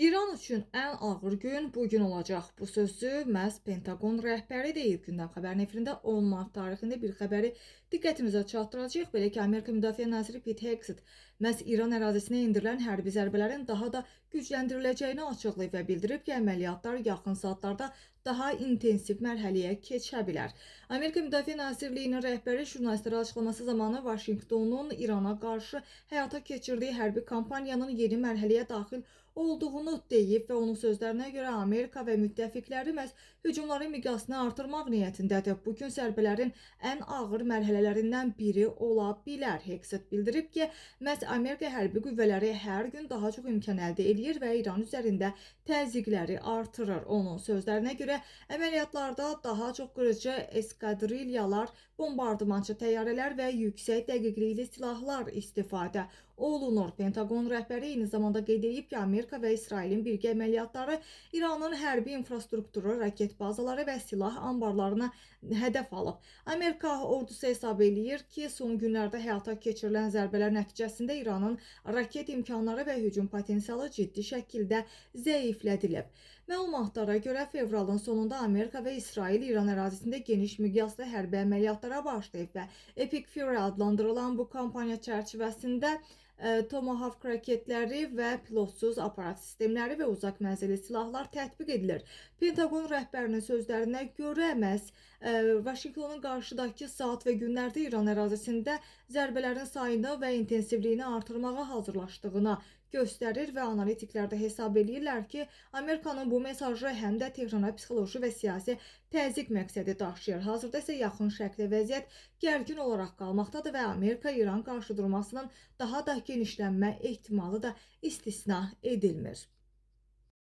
İran üçün ən ağır gün bu gün olacaq. Bu sözü məhz Pentaqon rəhbəri deyib. Gündəm xəbərin efirində 10 mart tarixində bir xəbəri diqqətinizə çatdıracağıq. Belə ki, Amerika Müdafiə naziri Pete Hegseth məhz İran ərazisinə endirilən hərbi zərbələrin daha da gücləndiriləcəyini açıqlayıb və bildirib ki, əməliyyatlar yaxın saatlarda daha intensiv mərhələyə keçə bilər. Amerika Müdafiə Nazirliyinin rəhbəri jurnalistlərə açıqlaması zamanı Vaşinqtonun İrana qarşı həyata keçirdiyi hərbi kampaniyanın yeni mərhələyə daxil olduğunu deyib və onun sözlərinə görə Amerika və müttəfiqləri məhz hücumların miqyasını artırmaq niyyətindədir. Bu gün zərbələrin ən ağır mərhələlərindən biri ola bilər. Hegseth bildirib ki, məhz Amerika hərbi qüvvələri hər gün daha çox imkan əldə eləyir və İran üzərində təzyiqləri artırır. Onun sözlərinə görə əməliyyatlarda daha çox qırıcı eskadrilyalar, bombardımançı təyyarələr və yüksək dəqiqlikli silahlar istifadə olunur. Pentaqon rəhbəri eyni zamanda qeyd edib ki, Amerika və İsrailin birgə əməliyyatları İranın hərbi infrastrukturu, raket bazaları və silah anbarlarına hədəf alıb. Amerika ordusu hesab eləyir ki, son günlərdə həyata keçirilən zərbələr nəticəsində İranın raket imkanları və hücum potensialı ciddi şəkildə zəiflədilib. Məlumatlara görə fevralın sonunda Amerika və İsrail İran ərazisində geniş miqyaslı hərbi əməliyyatlara başlayıb və Epic Fury adlandırılan bu kampaniya çərçivəsində Tomahawk raketləri və pilotsuz aparat sistemləri və uzaq mənzilli silahlar tətbiq edilir. Pentaqon rəhbərinin sözlərinə görə məhz Vaşinqtonun qarşıdakı saat və günlərdə İran ərazisində zərbələrin sayını və intensivliyini artırmağa hazırlaşdığına göstərir və analitiklər də hesab eləyirlər ki, Amerikanın bu mesajı həm də Tehrana psixoloji və siyasi təzyiq məqsədi daşıyır. Hazırda isə Yaxın Şərqdə vəziyyət gərgin olaraq qalmaqdadır və Amerika-İran qarşıdurmasının daha da genişlənmə ehtimalı da istisna edilmir.